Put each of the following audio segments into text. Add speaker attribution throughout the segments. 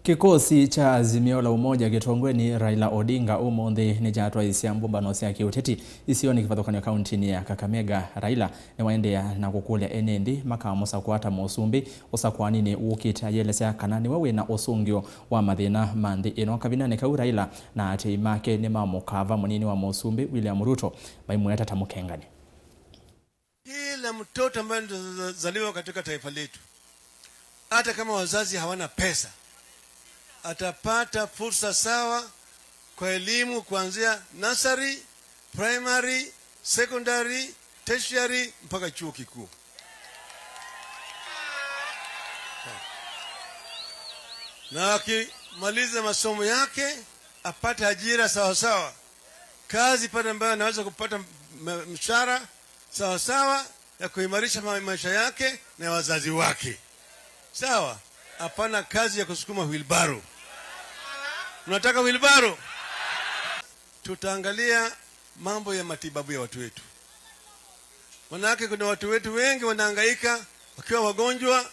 Speaker 1: Kikosi cha Azimio la Umoja gitongwe Raila Odinga umuthi ni kyatwaisya mbumbano sya kiuteti isio ni kivathukanio kaunti ya Kakamega. Raila ni waendea na kukulya ene nthi makamusa kwata musumbi usakwanini wukite ayelesya kana niwe wina usungio wa mathina ma nthi ino. Kavinani kau Raila na atei make ni mamukava munini wa musumbi William Ruto maimweta ta mukengani.
Speaker 2: Kila mtoto ambaye anazaliwa katika taifa letu, hata kama wazazi hawana pesa, atapata fursa sawa kwa elimu kuanzia nursery, primary, secondary, tertiary mpaka chuo kikuu. Na akimaliza masomo yake apate ajira sawa sawa, kazi pale ambayo anaweza kupata mshahara sawa sawa ya kuimarisha maisha yake na wazazi wake. Sawa? Hapana kazi ya kusukuma wheelbarrow. Unataka wheelbarrow? Tutaangalia mambo ya matibabu ya watu wetu. Manake kuna watu wetu wengi wanahangaika wakiwa wagonjwa,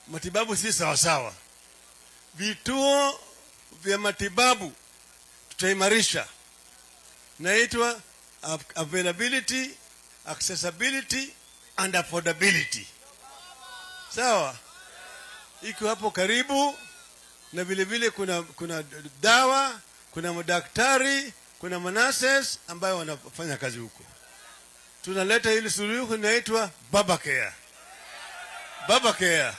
Speaker 2: matibabu si sawa sawa. Vituo vya matibabu tutaimarisha, naitwa availability, accessibility and affordability. Sawa? Iko hapo karibu, na vile vile kuna dawa, kuna madaktari, kuna manurses ambayo wanafanya kazi huko. Tunaleta hili suluhu inaitwa Baba Care. Baba Care.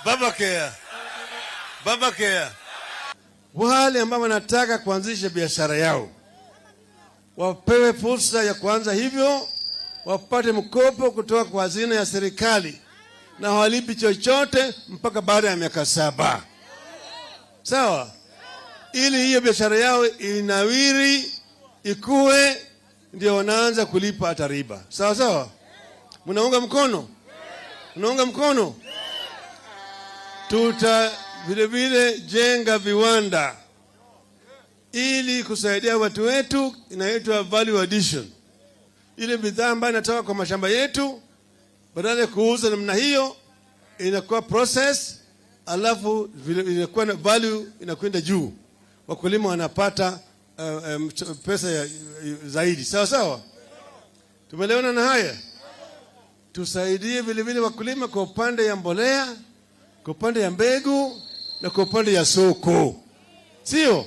Speaker 2: Baba Care. Baba Care. Wale ambao wanataka kuanzisha biashara yao wapewe fursa ya kuanza hivyo, wapate mkopo kutoka kwa hazina ya serikali na hawalipi chochote mpaka baada ya miaka 7. Sawa? Ili hiyo biashara yao inawiri, ikue, ndio wanaanza kulipa hata riba. Sawa sawa? Mnaunga mkono? Mnaunga mkono? Tuta vile vile jenga viwanda ili kusaidia watu wetu, inaitwa value addition. Ile bidhaa ambayo inatoka kwa mashamba yetu, badala ya kuuza namna hiyo, inakuwa process, alafu vile inakuwa na value inakwenda juu. Wakulima wanapata pesa zaidi. Sawa sawa? Tumeelewana na haya? Tusaidie vile vile wakulima kwa upande ya mbolea, kwa upande ya mbegu na kwa upande ya soko. Sio?